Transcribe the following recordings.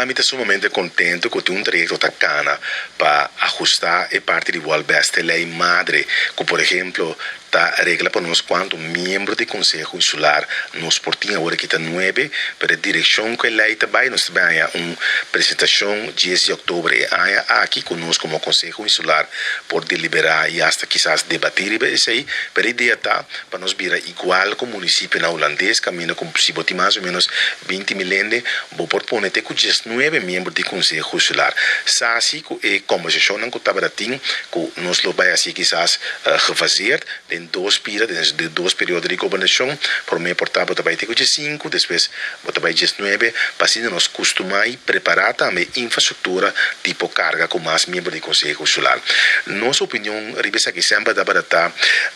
Mi ta sumamente kontentu ku tin un trayekto ta kana pa ahustá e parti di Wolbes te lei madre ku por ehemplo ta regla pa nos kuantu miembro di Konseho Insular nos por tin. Awor aki ta nuebe, pero e direkshon ku e lei ta bai nos ta bai haña un presentashon dies di òktober e aña aki ku nos komo Konseho Insular por deliberá i asta kisas debatí riba esei. Pero e idea ta pa nos bira igual ku munisipionan hulandes kaminda ku si bo tin mas o ménos 20.000 hende, bo por pone te ku 19 miembro di Konseho Insular. Sa si ku e kombersashonnan ku tabata tin ku nos lo bai hasi kisas gefaseerd den dos pira, den dos periodo di gobernashon. Promé por ta bo ta bai te ku 15, despues bo ta bai 19, pa asina nos kustumá i prepará tambe infrastruktura tipo karga ku mas miembro di Konseho Insular. Nos opinion riba esaki semper tabata ta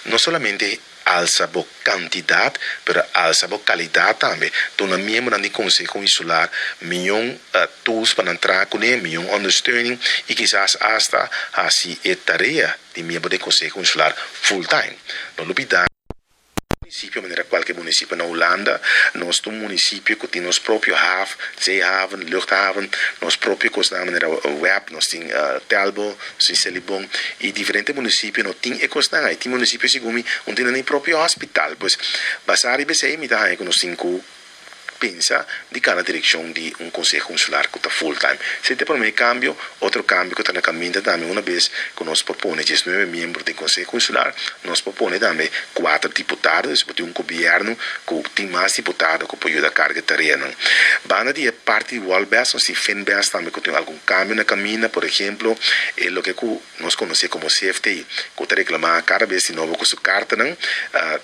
no solamente alsa bo kantidat, pero alsa bo kalidat tambe. Duna miembronan di Konseho Insular mion tools pa nan traha kuné, mion ondersteuning i kisas asta hasi e tarea di miembro di Konseho Insular full time. No lubidá munisipio manera kualke munisipio na Hulanda, nos ta un munisipio ku tin nos propio haf, zeehaven, luchthaven, nos propio kosnan manera web, nos tin Telbo, nos tin Selibon i diferente munisipio no tin e kosnan ai. Tin munisipio segun mi no tin nan propio hospital. Pues basá riba esei mi ta haña ku nos tin ku pensa di kana direkshon di un konseho insular ku ta full time. Esei ta e promé kambio. Otro kambio ku ta na kaminda tambe una bes ku nos por pone 19 miembro den konseho insular, nos por pone tambe kuater diputado, dus bo tin un gobièrnu ku tin mas diputado ku por yuda karga e tareanan. Banda di e parti di Wolbes nos tin Finbes tambe ku tin algun kambio na kaminda, por ehemplo e loke ku nos konosé komo CFT ku ta reklamá kada bes di nobo ku su kartanan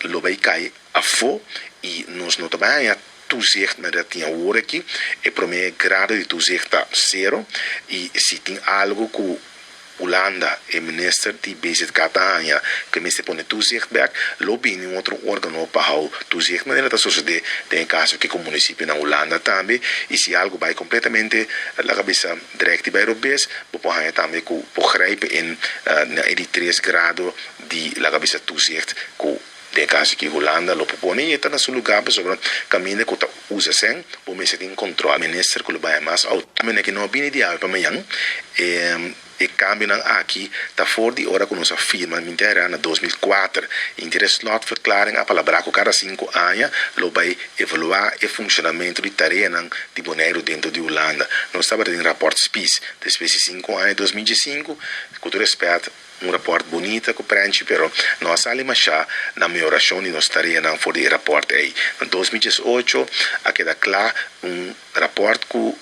lo bai kai afó i nos no ta bai haña toezicht manera tin awor aki. E promé grado di toezicht ta sero i si tin algu ku Hulanda e minister di BZK ta haña ku e mester pone toezicht bèk, lo bini un otro órgano pa hou toezicht manera ta sosodé den e kaso aki ku munisipio na Hulanda tambe i si algu bai kompletamente laga bisa dirèkt di bai robes bo por haña tambe ku por grijpen in na e di tres grado di laga bisa toezicht ku den e kaso aki Hulanda lo por pone i e ta na su lugá pasobra kaminda ku ta usa sèn bo mester tin kòntròl. Minister ku lo bai mas outo. Mene ki no a bini di awe pa mañan. E kambionan aki ta for di ora ku nos a firma mintera na 2004. Inter e slotverklaring a palabrá ku kada 5 aña lo bai evaluá e funshonamentu di tareanan di Boneiru dentro di Hulanda. Nos tabatin rapport Spies despues di 5 aña, 2005, ku tur rèspèt, un rapport bunita ku prenchi, pero no a sali mashá na mehorashon di nos tareanan for di e rapport ei. Na 2018 a keda kla un rapport ku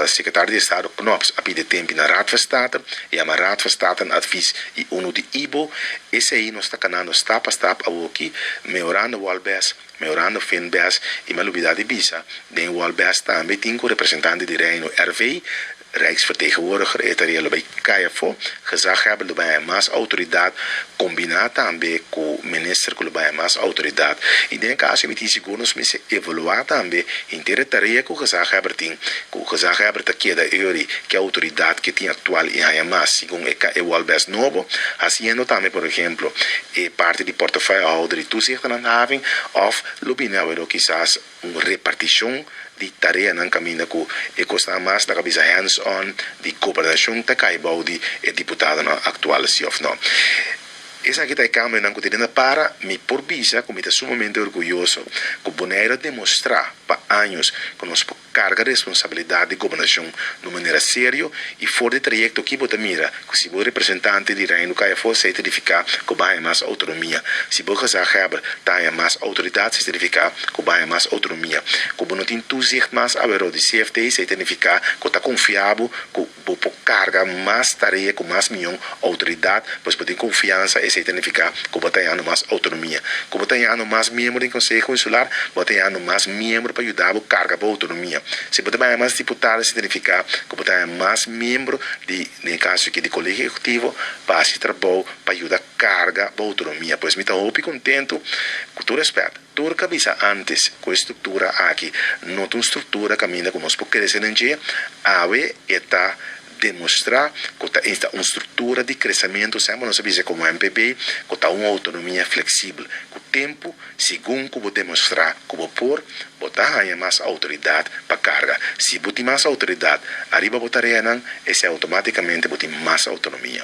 sekretario di Estado Knops a pidi tempu na Raad van State, yama Raad van State een advies i unu di IBO. Esei nos ta kanando stap pa stap awoki, mehorando Wolbes, mehorando Finbes i mi a lubidá di bisa, den Wolbes tambe tin ku representante di Reino RV, Rijksvertegenwoordiger, e tarea lo bai kai afó, gezaghebber lo bai mas outoridat, kombiná tambe ku minister ku lo bai mas outoridat. I den e kaso mi tin sigur nos mester evaluá tambe henter e tarea ku gezaghebber tin, ku gezaghebber ta keda eori ku e outoridat ku tin aktual i haña mas segun e Wolbes nobo, hasiendo tambe por ehemplo e parti di portefeuillehouder di toezicht en handhaving òf lo bini awor kisas un repartishon di tareanan kaminda ku e kosnan mas laga bisa hands on di gobernashon ta kai bou di e diputadonan aktual si òf no. Esaki ta e kambionan ku tin para mi por bisa ku mi ta sumamente orguyoso ku Boneiru a demostrá pa años ku nos por karga responsabilidat di gobernashon di un manera serio i for di trayekto aki bo ta mira ku si bo representante di Reino kai afó esei ta nifiká ku bo haña mas outonomia. Si bo gezaghebber ta haña mas outoridat esei ta nifiká ku bo haña mas outonomia. Ku bo no tin toezicht mas aweró di CFT esei ta nifiká ku ta konfia bo ku bo por karga mas tarea ku mas mion outoridat, pues bo tin konfiansa, esei ta nifiká ku bo ta hañando mas outonomia. Ku bo ta hañando mas miembro den Konseho Insular, bo ta hañando mas miembro pa yuda bo karga bo outonomia. Si bo ta haña mas diputado, esei ta nifiká ku bo ta haña mas miembro di, den e kaso aki, di Kolegio Ehekutivo pa hasi trabou pa yuda karga bo outonomia. Pues mi ta hopi kontentu, ku tur rèspèt, tur ku a bisa antes ku e struktura aki no ta un struktura kaminda ku nos por krese den dje, awe e ta. Demostrá ku ta esta un struktura di kresementu, semper nos a bisa komo MPB ku ta un outonomia fleksibel. Ku tempu, segun ku bo demostrá ku bo por, bo ta haña mas outoridat pa karga. Si bo tin mas outoridat ariba bo tareanan, esei outomátikamente bo tin mas outonomia.